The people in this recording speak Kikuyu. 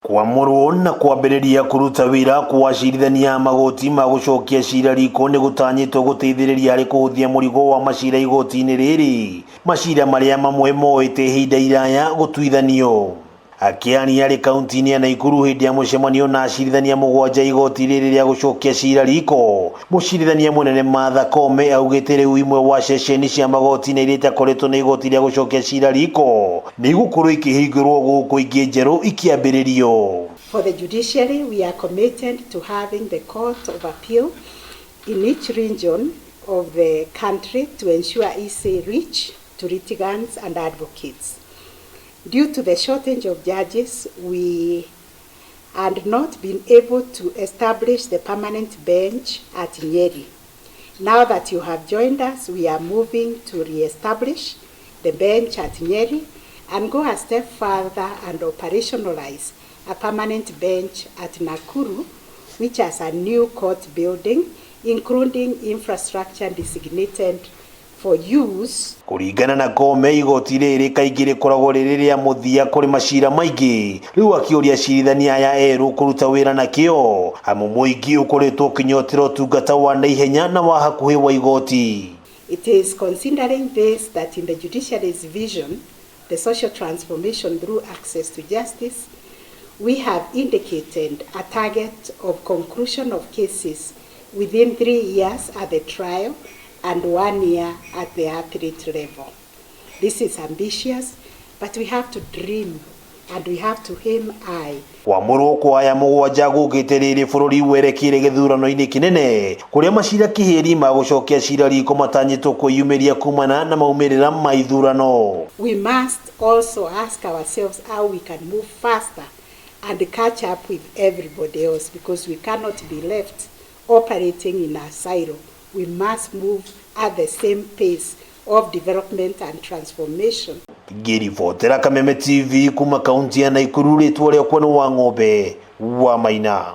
Kwamũrwo na kwambĩrĩria kũruta wĩra kwa acirithania a magoti ma gũcokia cira riko nĩ gũtanyĩtwo gũteithĩrĩria harĩ kũhũthia mũrigo wa macira igoti-inĩ rĩrĩ, macira marĩa mamwe moete ihinda iraya gũtuithanio. Akĩaria arĩ kaunti-inĩ ya Naikuru hĩndĩ ya mũcemanio na acirithania 7 igoti rĩrĩ rĩa gũcokia cira riko, mũcirithania mũnene Martha Koome augĩte rĩu imwe wa ceceni cia magoti-inĩ iria itakoretwo na igoti rĩa gũcokia cira riko nĩ igũkorwo ikĩhingũrwo gũkũ ingĩ njerũ ikĩambĩrĩrio. For the judiciary, we are committed to having the Court of Appeal in each region of the country to ensure easy reach to litigants and advocates. Due to the shortage of judges, we had not been able to establish the permanent bench at Nyeri. Now that you have joined us, we are moving to re-establish the bench at Nyeri and go a step further and operationalize a permanent bench at Nakuru, which has a new court building, including infrastructure designated for use. Kũringana na Koome, igoti rĩrĩ kaingĩ rĩkoragwo rĩrĩ rĩa mũthia kũrĩ macira maingĩ, rĩu akĩũria acirithania aya erũ kũruta wĩra na kĩo amu mũingĩ ũkoretwo ũkĩnyotera ũtungata wa naihenya na wa hakuhĩ wa igoti. It is considering this that in the judiciary's vision, the social transformation through access to justice, we have indicated a target of conclusion of cases within 3 years at the trial and 1 year at the appellate level. This is ambitious, but we have to dream and we have to aim high. Kwamũrwo kwa aya 7 gũkĩte rĩrĩ bũrũri werekeire gĩthurano-inĩ kĩnene kũrĩa macira kĩhĩri ma gũcokia cira riko matanyĩtwo kwĩyumĩria kumana na maumĩrĩra ma ithurano. We must also ask ourselves how we can move faster and catch up with everybody else, because we cannot be left operating in a silo. We must move at the same pace of development and transformation. Ngĩribotera Kameme TV kuma kaunti ya Naikuru, rĩtwa rĩakwa nĩ Wang'ombe wa Maina.